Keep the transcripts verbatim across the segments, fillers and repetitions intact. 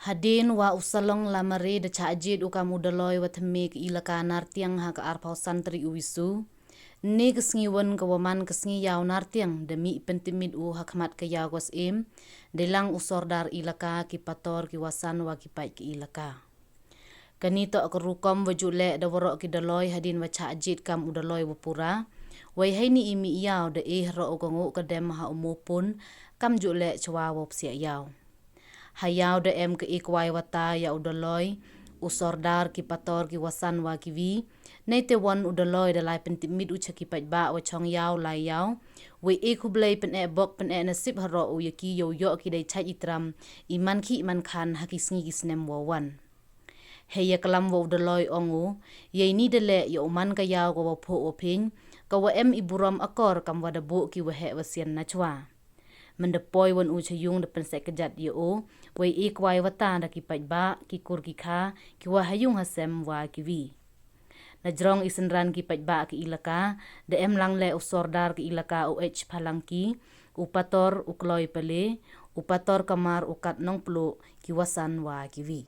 Hadien wa u Salong Lamare da chah jied u kam u Daloi wa thymme ka Elaka Nartiang ha ka arphaw san tarik u Wisu, ne ka sngi wan ka wa man ka sngi yaw Nartiang da mih pyntipmit u ha khmat ka yaw ka Syiem, deilang u Sordar Elaka, ki Pator, ki Wasan wa ki paid ka Elaka. Kani toh ka rukom wa ju leh da waroh ki Daloi hadien wa chah jied kam u Daloi wa pura. Wei heini i mih yaw da e haroh u ka nguh ka dem ha u Mopun, kam ju leh chwa wa u psiah yaw. Ha yaw da em ka e kwai wata ya u Daloi, u Sordar, ki Pator, ki Wasan wa ki wi. Neite wan u Daloi da lai pyntipmit u cha ki paidbah wa chong yaw lai yaw. Wei e khublei pyneh bok pyneh nasip haroh u ya ki yow yoh ki dei chait i tram, i man khih man khan ha ki sngi ki snem wa wan. Hei ya klam wa u Daloi ong u, ya ini da leh ya u man ka yaw ka wa phuh wa phiñ, ka wa em i burom akor kam wa da buh ki waheh wasian nachwa. Mynda poi wan u cha yung da pynseh kjat ya u, wei e kwai wata da ki paidbah, ki kur ki kha, ki wa ha yung ha sem wa ki wi. Najrong i synran ki paidbah ki Elaka, da em lang leh u Sordar ki Elaka u H Phalangki, u Pator u Kloi Pale, u Pator Kamar u Kat Nongpluh, ki Wasan wa ki wi.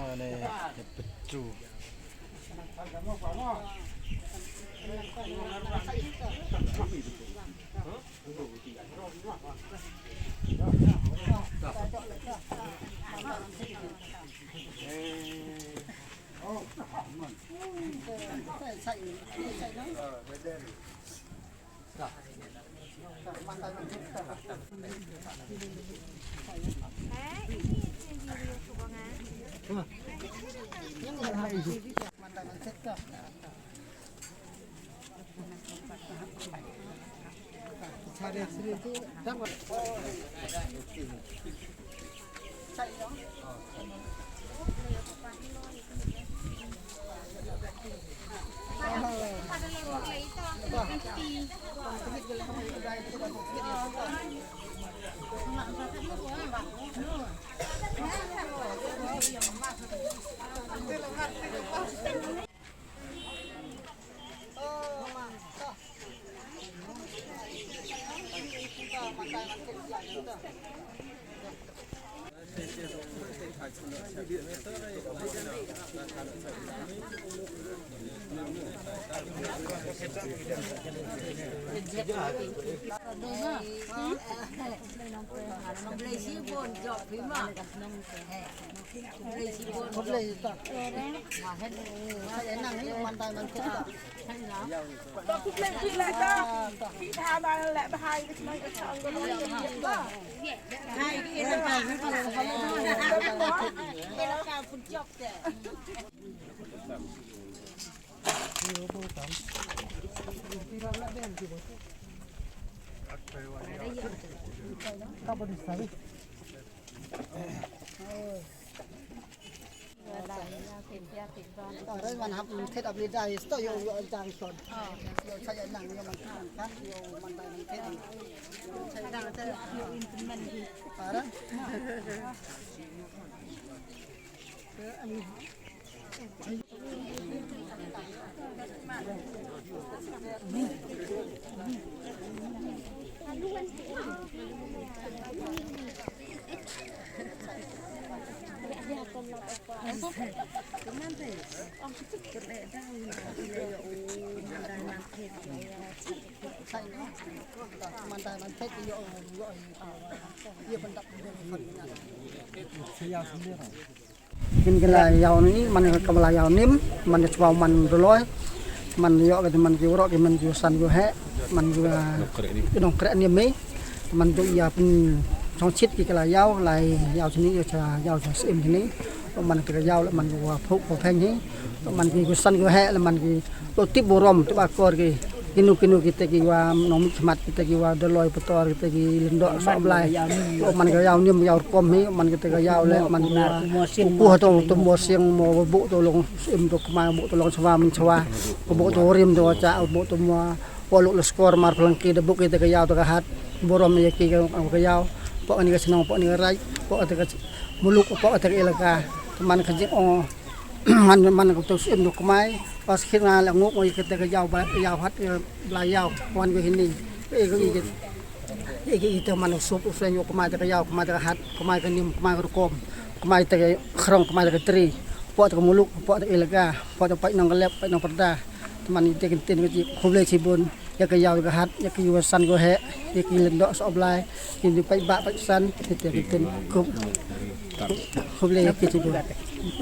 Ale, ya pecu. Ore man hap man thet ap li dai sto yo yo jang son. Yo cha ya nang yo man kan kan yo man dai man thet. Cha ya nang te yo implement di. Para. Kin ki la yaw ni, man ka la yaw nim, man ka chwa man Doloi, man yoh ka man ki urok, ki man ki usan ki uhe, man ki, ah, ki nongkrek nim mi, man tu ya pynchongchit ki ka la yaw, la yaw chini, yaw cha, yaw cha sim chini, man ki ka yaw, man ki wa phuk, wa pheng hi, man ki usan ki uhe, man ki Lo tip burom, tip akor ki. Kinu kinu kita ki wa nongmihkhmat, kita ki wa Doloi Pator, kita ki Lyngdoh Sohblai. Lo man ka yaw nim yaw rukom hi, man kita ka yaw le, man ki wa kukuh to, to mo siang mo buk to long im to kmai, buk to long chwa man chwa. Buk to rim to cha, buk to mo poluk le skor mar phlangki de buk kita ka yaw to ka hat. Burom ya ki ka, ka yaw. Pok ni ka chnong, pok ni ka rai, pok kita ka muluk, pok kita ka elaka. Man ka jing o. Man, man ka tu sim du kmai, pas khit nga la nguk ngi kete ka yaw ba, yaw hat, eh, bla yaw, wan ko hini. Eh, ko i kete, eh, ko i kete man u sup u seng yo kmai te ka yaw, kmai te ka hat, kmai ka nim, kmai ka rukom, kmai te ka khrong, kmai te ka tri, pok te ka muluk, pok te ka elaka, pok te pait nong ka lep, pait nong pyrda. Man itæ kyntien ka chi khublei chiboon ya ka yaw ka hat, ya ki wasan ko heh, ya ki lyngdoh soh Blai, ki ni paidbah paidsan, itæ kyntien khublei, khublei ya ki chiboon.